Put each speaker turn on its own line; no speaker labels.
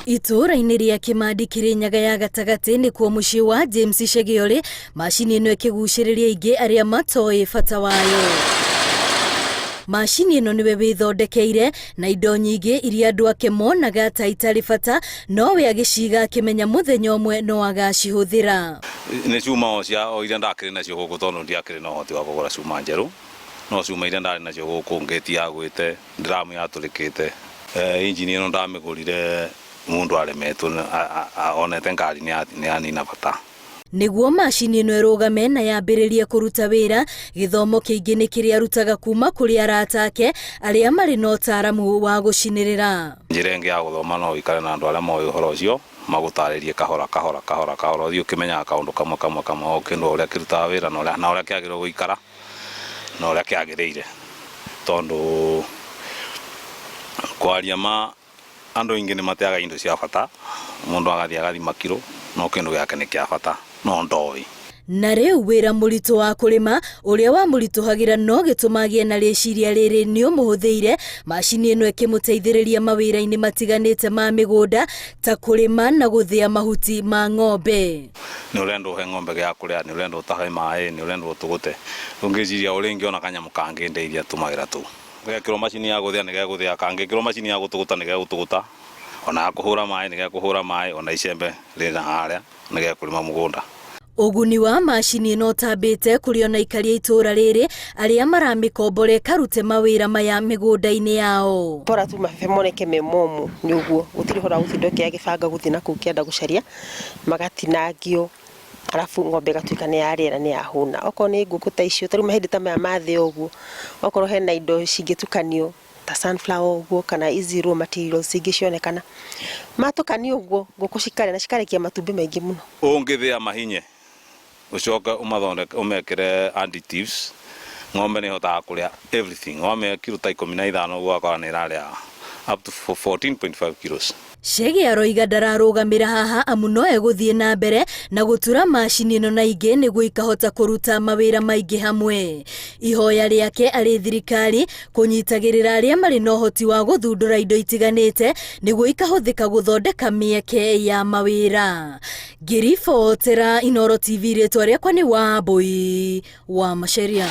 Itũũra-inĩ rĩa Kĩmandi Kĩrĩnyaga ya gatagatĩ nĩkuo mũciĩ wa James Chege ũrĩ, macini ĩno ĩkĩgucĩrĩria aingĩ arĩa matoĩ bata wayo. Macini ĩno nĩwe wĩthondekeire na indo nyingĩ iria andũ ake monaga ta itarĩ bata nowe agĩciga akĩmenya mũthenya ũmwe no agacihũthĩra.
Nĩ cuma o cia o iria ndakĩrĩ nacio gũkũ tondũ ndiakĩrĩ na ũhoti wa kũgũra cuma njerũ, no cuma iria ndarĩ nacio gũkũ ngĩti yagwĩte, ndiramu yatũrĩkĩte. Injini ĩno ndamĩgũrire mũndũ aremetwo onete ngari nĩ yanina bata.
Nĩguo macini ĩno ĩrũgame na yambĩrĩrie kũruta wĩra, gĩthomo kĩingĩ nĩ kĩrĩa arutaga kuma kũrĩ arata ake arĩa marĩ na ũtaaramu wa gũcinĩrĩra.
Njĩra ĩngĩ ya gũthoma no ũikare na andũ arĩa moĩ ũhoro ũcio magũtarĩrie kahora kahora kahora kahora ũthiĩ ũkĩmenyaga kaũndũ kamwe kamwe kamwe o kĩndũ o ũrĩa kĩrutaga wĩra na ũrĩa kĩagĩrĩirwo gũikara na ũrĩa kĩagĩrĩire tondũ kwaria ma Andũ aingĩ nĩ mateaga indo cia bata, mũndũ agathiĩ agathima kiro, no kĩndũ gĩake nĩ kĩa bata, no ndoĩ.
Na rĩu wĩra mũritũ wa kũrĩma ũrĩa wamũritũhagĩra no gĩtũma agĩe na rĩciria rĩrĩ nĩ ũmũhũthĩire, macini ĩno ĩkĩmũteithĩrĩria mawĩra-inĩ matiganĩte ma mĩgũnda ta kũrĩma na gũthĩa mahuti ma ng'ombe.
Nĩ ũrenda ũhe ng'ombe gĩa kũrĩa, nĩ ũrenda ũtahe maĩ, nĩ ũrenda ũtũgũte. Rĩu ngĩciria ũrĩa ingĩona kanyamũ kangĩndeithia tũmagĩra tũu. Gekĩrwo macini ya gũthĩa nĩ gegũthĩa, kangĩkĩrwo macini ya gũtũgũta nĩ gegũtũgũta, ona ya kũhũra maĩ nĩ gekũhũra maĩ, ona icembe rĩna harĩa nĩ gekũrĩma mũgũnda.
Ũguni wa macini ĩno ũtambĩte kũrĩ ona aikari a itũũra rĩrĩ arĩa maramĩkombora ĩkarute mawĩra maya mĩgũnda-inĩ yao.
Bora tu mabebe moneke me momũ nĩ ũguo, gũtirĩ ũhoro wa gũtinda ũkĩoya gĩbanga gũthiĩ nakũu kĩanda gũcaria, magatinangio. Arabu ng'ombe ĩgatuĩka nĩ yarĩa na nĩ yahũna. Okorwo nĩ ngũkũ ta icio, ta rĩu mahĩndĩ ta maya ma thĩ ũguo, okorwo hena indo cingĩtukanio ta sunflower ũguo kana ici raw materials ingĩ cionekana, matukanio ũguo ngũkũ cikarĩa na cikarekia matumbĩ maingĩ mũno.
Ũngĩthĩa mahinye ũcoke ũmathondeke ũmekĩre additives, ng'ombe nĩ ĩhotaga kũrĩa everything. Wamĩhe kiro ta 15 ũguo ũgakora nĩ ĩrarĩa up to 14.5 kilos.
Chege aroiga ndararũgamĩra haha amu no egũthiĩ na mbere na gũtura macini ĩno na ingĩ nĩguo ikahota kũruta mawĩra maingĩ hamwe. Ihoya rĩake arĩ thirikari kũnyitagĩrĩra arĩa marĩ na ũhoti wa gũthundũra indo itiganĩte nĩguo ikahũthĩka gũthondeka mĩeke ya mawĩra. Ngĩribotera Inooro TV rĩtwa rĩakwa nĩ Wambũi wa Macharia.